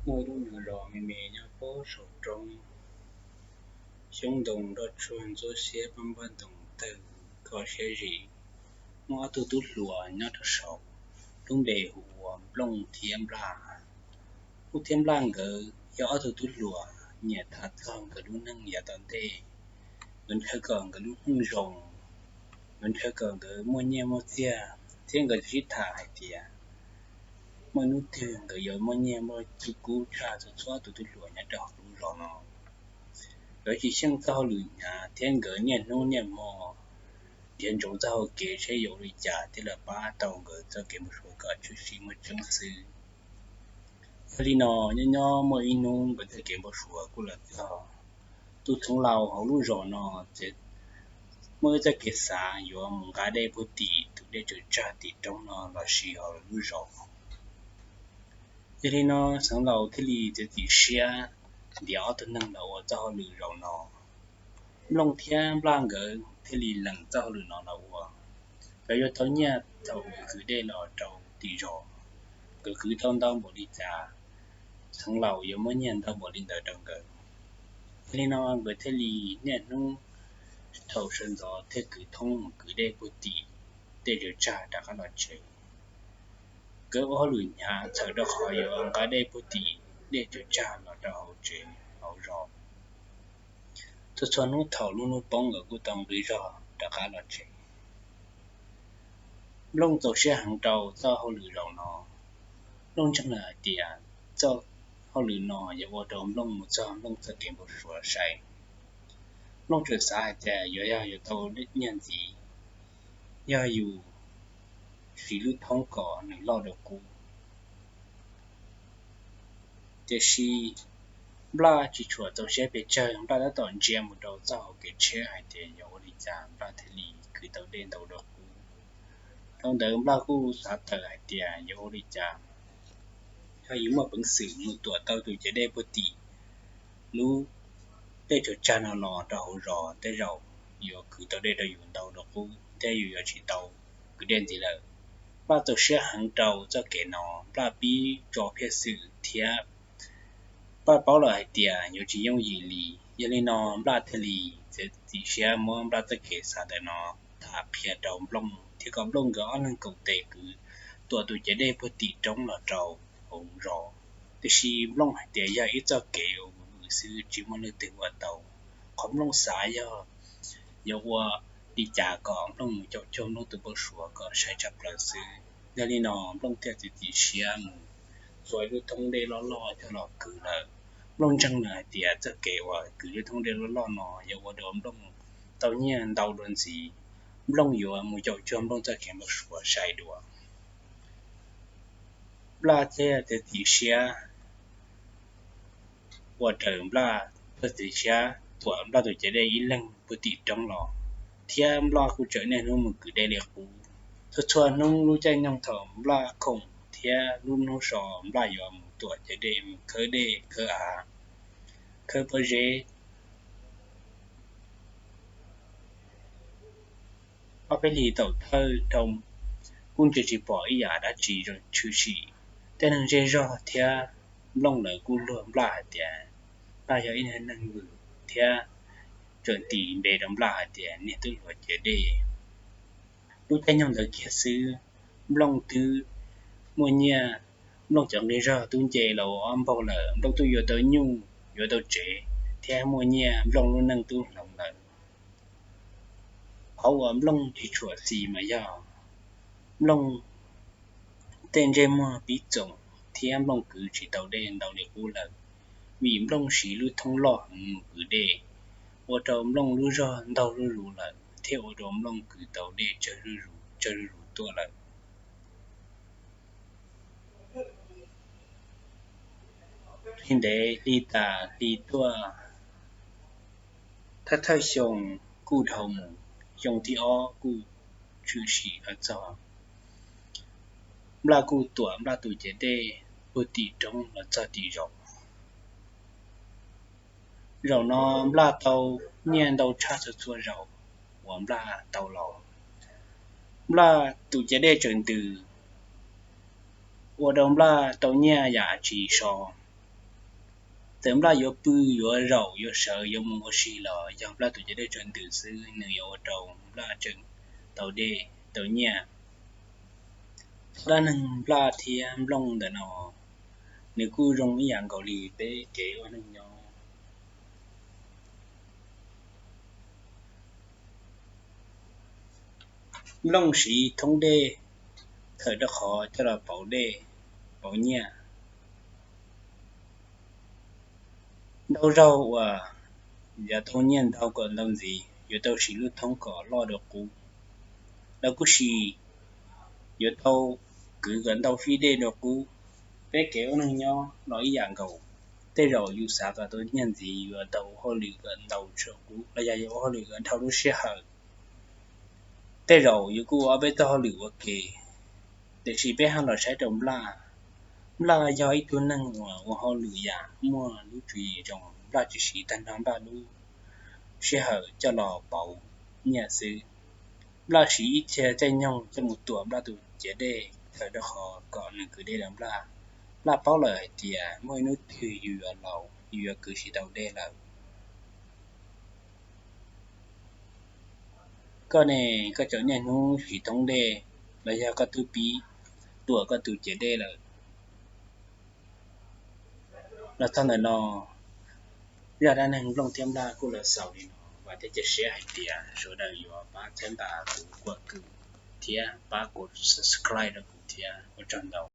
Muaj ib lub nyuam zos me me nyob puag saum roob, xyoob ntoo nroj tsuag ntxuab xiab pab npab ntoos tawg kho siab zim. Muaj ob tug tub hluas nyob rau saud, lub npe hu ua Nplooj thiab Nplaj. Nplooj thiab Nplaj nkawd yog ob tug tub hluas nyiam tham txog nkawd lub neej yav tom ntej. Nkawd ntshaw kom nkawd lub neej zoo, nkawd ntshaw kom nkawd muaj nyiaj muaj txiag, thiab nkawd sib tham hais tias muaj hnub twg nkawd yuav muaj nyiaj muaj txiag kub tshaj txhua txhua tus tub hluas nyob rau hauv lub zos no. Nkawd tsis xyeej txoj hauj lwm hnyav thiab nkawd niaj hnub niaj hmo nrhiav ntsoov txoj hau kev seb yuav ua li cas thiaj li pab tau nkawd txoj kev npau suav kom tshwm sim muaj tseeb xwb. Yog li no, nyob nyob muaj ib hnub nkawd txoj kev npau suav kuj los txog. Tus txheev laus hauv lub zos no txawm muaj ib txoj kev xav yuav mus nqa dej puag tim tus dej tsaws tsag tim roob no los sis hauv lub zos. Yog li no, txheev laus thiaj li txiav txim siab ntiav ob tug neeg los ua txoj hauj lwm zaum no. Nplooj thiab Nplaj nkawd thiaj li lees txoj hauj lwm no los ua. Nkawd yuav tau nyiaj thaum nkawd kwv dej los rau tim zos. Nkawd kwv tau ntau npaum li cas, txheev laus yuav muab nyiaj ntau npaum li ntawd rau nkawd. Yog li no nkawd thiaj li niaj hnub thaum sawv ntxov thiaj kwv thoob mus kwv dej puag tim dej tsaws tsag rov qab los tsev. Nkawd ua hauj lwm hnyav txhawm rau qhov yuav nqa dej puag tim dej tsaws tsag los rau hauv tsev hauv zos. Txhua txhua hnub thaum lub hnub poob nkawd kuj tau nqi zog rov qab los tsev. Nplooj txaus siab heev rau txoj hauj lwm zaum no. Nplooj ntseeg lawm hais tias txoj hauj lwm no yuav ua rau Nplooj mus txog Nplooj txoj kev npau suav sai. Nplooj tseem xav hais tias yuav yog yuav tau nyiaj ntxiv yog yus siv lub thoob kom nws loj dua qub. Tiam sis Nplaj tsis tshua txaus siab pes tsawg, Nplaj tab tom ntsia mus rau txoj hauv kev tshiab hais tias yuav ua li cas Nplaj thiaj li kwv tau dej ntau dua qub. Dhau ntawd Nplaj kuj xav tawm hais tias yuav ua li cas yog yus muaj peev xwm mus tuam tau tus ciav dej puag tim lub dej tsaws tsag no los rau hauv zos tej zaum yuav kwv tau dej rau yus ntau dua qub thiab yus yuav tsis tau kwv dej ntxiv lawm. Nplaj txaus siab heev rau txoj kev no, Nplaj pib tso phiaj xwm thiab Nplaj paub lawm hais tias yuav tsis yooj yim li. Yog li no Nplaj thiaj li txiav txim siab muab Nplaj txoj kev xav ntawm no tham qhia rau Nplooj thiab kom Nplooj nkawd ob leeg koom tes kwv tuam tus ciav dej puag tim roob los rau hauv zos. Tiam sis Nplooj hais tias yog ib txoj kev ua vwm vwm xwb tsis muaj leej twg ua tau. Qhov Nplooj xav yog yuav ua li cas kom Nplooj mus caum cuag Nplooj tus npau suav kom sai tshaj plaws xwb. Yog li no Nplooj thiaj txiav txim siab mus txua ib lub thoob dej loj loj coj los kwv lawm. Nplooj ntseeg lawm hais tias txoj kev uas kwv lub thoob dej loj loj no yuav ua rau Nplooj tau nyiaj ntau dua ntxiv. Nplooj yuav mus caum cuag Nplooj txoj kev npau suav sai dua. Nplaj thiaj txiav txim siab ua raws Nplaj txoj kev xav, tuam Nplaj tus ciav dej ib leeg puag tim roob los, thiab Nplaj kuj tseem niaj hnub mus kwv dej li qub. Txhua txhua hnub lub caij nyoog thaum Nplaj khoom thiab lub hnub so Nplaj yuav mus tuam ciav dej, mus khawb dej khawb av, khawb pob zeb. Ob peb hlis thaum thawj rau kuj ntsia tsis pom ib yam dab tsi zoo tshwm sim. Tej neeg zej zog thiab Nplooj lawv kuj luag Nplaj hais tias Nplaj yog ib neeg vwm thiab tseem tis npe rau Nplaj hais tias niag tub hluas ciav dej. Lub caij nyoog ntawd kiag xwb, Nplooj twb muaj nyiaj, Nplooj cov nqi zog twb nce los ob npaug lawm, Nplooj twb yuav tau nyuj yuav tau tsev thiab muaj nyiaj, Nplooj lub neej twb hloov lawm. Qhov uas Nplooj tsis tshua xis mas yog Nplooj tej ntsej muag pib txoom thiab Nplooj kwv tsis tau dej ntau li qub lawm, vim Nplooj siv lub thoob loj heev mus kwv dej, ua rau Nplooj lub zog ntaug zuj zus lawm thiab ua rau Nplooj kwv tau dej tsawg zuj zus tuaj lawm. Hli ntev hli tas hli tuaj, thawj thawj xyoo kuj dhau mus, xyoo thib ob kuj tshwm sim los txog. Nplaj kuj tuam Nplaj tus ciav dej puag tim roob los txog tim zaum. Zaum no Nplaj tau nyiaj ntau tshaj txhua txhua zaum uas Nplaj tau los. Nplaj tus ciav dej tseem ntws, ua rau Nplaj tau nyiaj yam tsis so. Txawm Nplaj yuav pw, yuav zaum, yuav sawv, yuav mus ua si los yog Nplaj tus ciav dej tsaus ntuj xwb nws yuav ua rau Nplaj tseem tau dej tau nyiaj. Dab neeg Nplaj thiab Nplooj ntawm no nws kuj zoo ib yam nkaus li peb kev ua neej nyob. Nplooj siv thoob dej tawm rau qhov coj los pauv dej, pauv nyiaj. Ntau zaug uas yuav tau nyiaj ntau kom ntau ntxiv yuav tau siv lub thoob kom loj dua qub, los kuj sis yuav tau kwv kom ntau fij dej dua qub. Peb kev ua neej nyob los ib yam nkaus, tej zaum yus xav kom tau nyiaj ntxiv yuav tau ua hauj lwm kom ntau tshaj qub los yog yuav ua hauj lwm kom dhau lub sij hawm. Tej zaum yus kuj ua ob peb txoj hauj lwm ua ke, tiam sis peb ho los saib rau Nplaj. Nplaj yog ib tug neeg uas ua hauj lwm yam muaj lub tswv yim zoo, Nplaj tsis siv tag nrho Nplaj lub sij hawm coj los pauv nyiaj xwb. Nplaj siv ib txhia caij nyoog coj mus tuam Nplaj tus ciav dej tawm rau qhov kom nws kwv dej rau Nplaj. Nplaj paub lawm hais tias muaj ib hnub twg yus yuav laus, yus yuav kwv tsis tau dej lawm. Koj ne, koj tseem niaj hnub siv thoob dej los yog koj twb pib tuam koj tus ciav dej lawm? Los txog ntawm no, zaj dab neeg Nplooj thiab Nplaj kuj los xaus li no, vam thiab cia siab hais tias sawv daws yuav pab txhawb nqa kuv, kuam kuv thiab pab kuv subscribe rau kuv thiab, ua tsaug ntau.